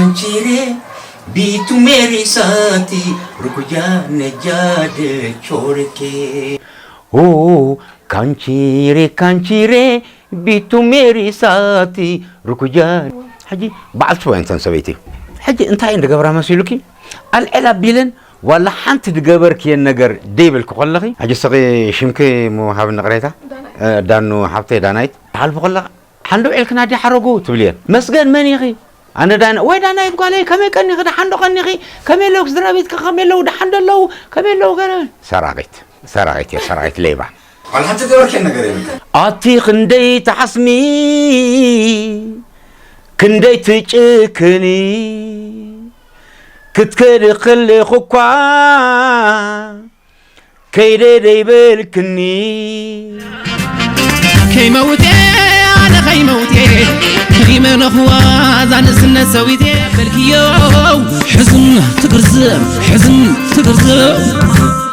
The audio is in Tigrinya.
Kancire, bitu meri sati, rukuja nejade chorke. Oh, kancire, kancire, bitu meri sati, rukuja. ሕጂ በዓልቲ ወይንተን ሰበይቲ ሕጂ እንታይ እየን ዝገብራ መሲሉኪ? ኣልዕል ኣቢለን ዋላ ሓንቲ ዝገበርክየን ነገር ደይብልኪ ከለኺ፣ ሕጂ ስኺ ሽምኪ ምሃብ ንቕሬታ፣ እ፣ ዳኑ ሓብተይ ዳናይት፣ ሓልፉ ከለኻ ሓንዶ ዒልክና ድያ ሓረጉ ትብልየን። መስገን መን ኢኺ? ኣነ ዳን ወይ ዳናይት ጓለይ፣ ከመይ ቀኒኺ? ደሓን ዶ ቀኒኺ? ከመይ ኣለዉ ስድራ ቤትካ? ከመይ ኣለዉ? ደሓን ዶ ኣለዉ? ከመይ ኣለዉ? ገለ ሰራቒት፣ ሰራቒት እየ፣ ሰራቒት ሌባ። ዋላ ሓንቲ ገበርክየን ነገር የብልካ። ኣቲ ክንደይ ትሓስሚ፣ ክንደይ ትጭክኒ፣ ክትከዲ ከለኹ እኳ ከይደ ደይበልክኒ። ከይመውቴ ኣነ ከይመውቴ ከይመነኽዋ ዛንስነት ሰዊቴ በልክዮ። ሕዝም ትግርዝም፣ ሕዝም ትግርዝም።